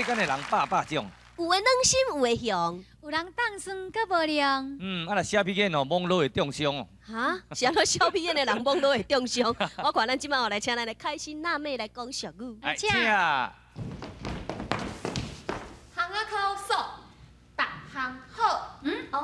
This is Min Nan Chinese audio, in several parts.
眼的人百百種。有的軟心，有的雄。有人凍酸閣無量。啊，若小屁眼哦，網絡會中傷哦。哈？是按怎小屁眼的人網絡會中傷？我看咱這擺來請咱的開心辣妹來講俗語。來，請請。巷仔口數，逐項好。哦，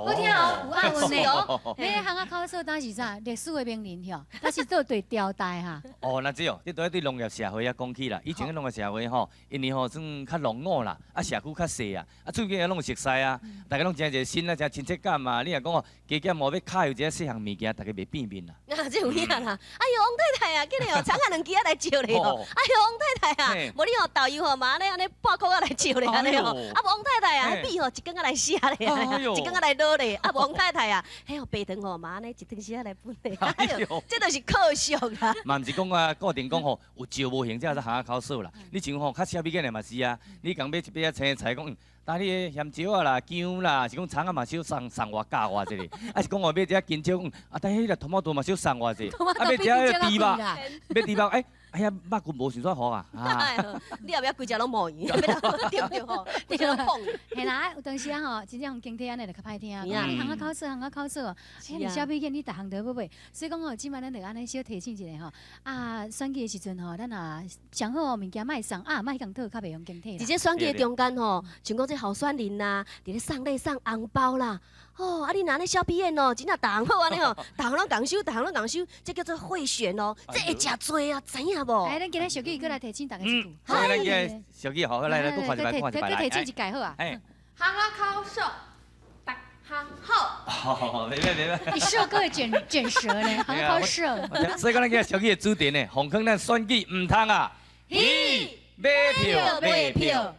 好聽哦，有押韻是呢。哦。你巷仔口數當是啥？歷史的名人吼，他是做對朝代哈。哦，那這哦，這都對農業社會啊講起啦。以前的農業社會吼，因為吼算較農戶啦，啊社區較細啊，啊最緊要攏熟似啊，大家攏誠一個新啊，誠親切感嘛。你若講哦，加減哦欲加油一個細項物件，大家袂變面啦。啊，這有影啦！哎喲，王太太啊，今日哦，蔥仔兩支仔來招咧吼。哎喲，王太太啊，無你吼豆油吼嘛按呢按呢半箍仔來招咧按呢吼。啊，無王太太啊，米吼一羹仔來寫咧，一羹仔來撈咧。啊，無王太太啊，彼吼白糖吼嘛按呢一湯匙仔來分咧。哎喲，這就是靠俗啦。嘛毋是講啊，固定講吼有招無閒才會使巷仔口數啦。你像吼較小米囡的嘛是啊，你共買一擺仔青菜講，但你的鹹椒仔啦、薑啦，是講蔥仔嘛少送送我教我一下，啊是講我買一隻金蕉，啊但彼個トマト嘛少送我一下，啊買一隻豬肉，買豬肉，欸，哎呀肉骨無想煞好啊。你後壁規隻攏無閒，對不對吼？規隻攏碰。嘿啦，有當時啊吼，真正經濟按呢就較歹聽，講巷仔口數，巷仔口數，哎，你小米囡，你逐項都欲買，所以講吼，這擺咱就按呢小提醒一下吼。啊，選舉的時陣吼，咱若上好物件莫送啊，莫共討較袂用經體。佇這選舉的中間吼，像講這候選人啦，佇咧送禮送紅包啦，哦，啊你若按呢小屁眼哦，真正逐項好按呢吼，逐項攏共收，逐項攏共收，這叫做賄選哦，這會誠濟啊，知影無？哎，咱今日俗語閣來提醒大家一句。好，咱今日俗語好，來來，閣看一擺，看一擺來。閣提醒一屆好啊。巷仔口數，逐項好。好，袂歹袂歹。你數閣會捲捲舌呢，巷仔口數。所以講咱今日俗語的主題呢，防空咱選舉毋通啊，魚買票賣票。